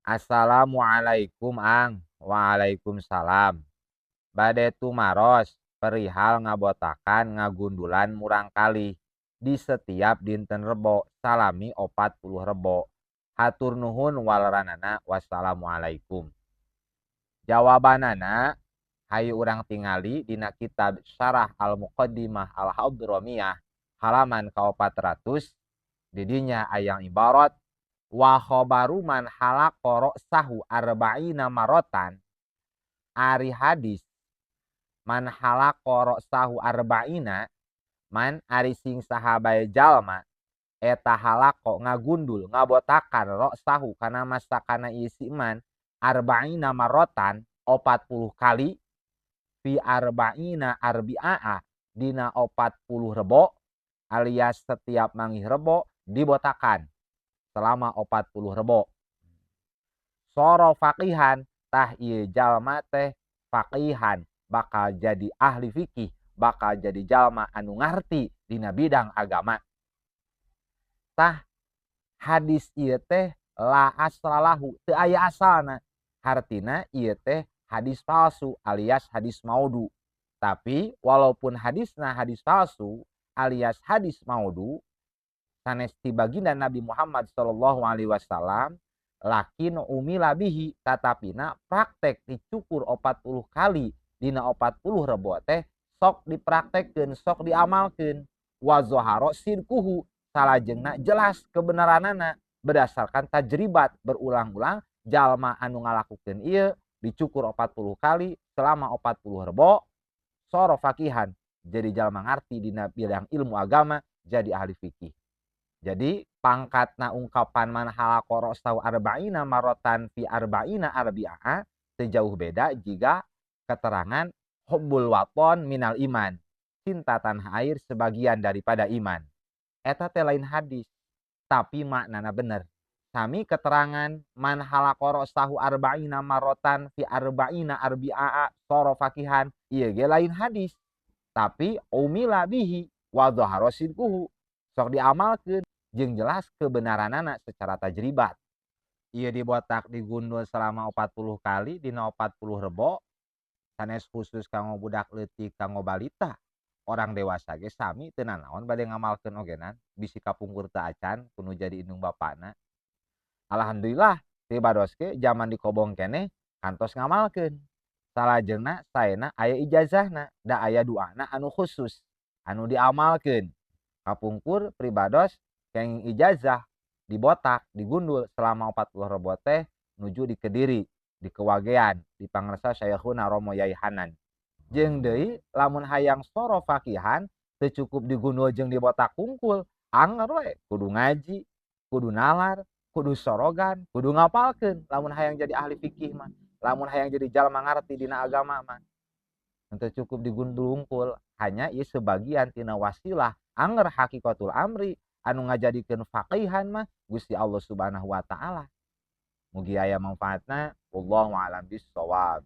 Assalamualaikum Ang. Waalaikumsalam. Bade tumaros perihal ngabotakan ngagundulan murangkalih di setiap dinten Rebo salami 40 Rebo. Hatur nuhun waleranana. Wassalamualaikum. Jawabanana hayu urang tingali dina kitab Syarah Al-Muqaddimah Al-Hadramiyah halaman ka-400. Didinya ayang ibarat wa khabaru man halaqa ra'sahu arba'ina marotan. Ari hadis man halaqa ra'sahu arba'ina, man ari sing sahabae jalma eta halaqo ngagundul ngabotakan ra'sahu kana masakana ieu si man arba'ina marotan 40 kali fi arba'ina arbi'a dina 40 rebo alias setiap manggih rebo dibotakan selama 40 rebo. Soro faqihan tah ieu jalma teh faqihan bakal jadi ahli fikih, bakal jadi jalma anu ngarti dina bidang agama. Tah hadis ieu teh la aslalahu, teu aya asalna. Hartina ieu teh hadis palsu alias hadis maudu. Tapi walaupun hadisna hadis palsu alias hadis maudu, sanes ti baginda Nabi Muhammad sallallahu alaihi wasallam, lakin umila bihi, tatapina praktek dicukur 40 kali dina 40 rebo teh sok dipraktekkeun, sok diamalkeun. Wa zahara sidquhu, salajengna jelas kebenaranana berdasarkan tajribat berulang-ulang jalma anu ngalakukeun ieu dicukur 40 kali selama 40 rebo, soro fakihan, jadi jalma ngarti dina bidang ilmu agama, jadi ahli fikih. Jadi pangkatna ungkapan man halaqa ra'sahu arba'ina marotan fi arba'ina arbi'a teu jauh beda jika keterangan hubbul waton minal iman, cinta tanah air sebagian daripada iman. Eta teh lain hadis, tapi maknana bener. Sami keterangan man halaqa ra'sahu arba'ina marotan fi arba'ina arbi'a soro fakihan, ieu ge lain hadis, tapi umila bihi wa dhahara sidquhu, sok diamalkeun jeung jelas kebenaranana secara tajribat. Ieu dibotak digundul selama 40 kali dina 40 rebo, sanes khusus kanggo budak leutik, kanggo balita, orang dewasa ge sami teu nanaon bade ngamalkeun ogenan, bisi kapungkur teu acan kudu jadi indung bapana. Alhamdulillah pribados ge zaman dikobong keneh kantos ngamalkeun. Salajengna saena aya ijazahna, da aya duana anu khusus anu diamalkeun. Kapungkur pribados kenging ijazah dibotak digundul selama 40 rebo teh nuju di Kediri, di Kewagean, di pangresa Syekhuna Romo Yai Hanan. Jeung deui lamun hayang soro fakihan teu cukup digundul jeung dibotak kungkul, anger we kudu ngaji, kudu nalar, kudu sorogan, kudu ngapalkeun lamun hayang jadi ahli fikih mah, lamun hayang jadi jalma ngarti dina agama mah. Teu cukup digundul wungkul, hanya ieu sebagian tina wasilah anger hakikatul amri anu ngajadikeun faqihan mah Gusti Allah Subhanahu wa taala. Mugi aya manfaatna, wallahu a'lam bissawab.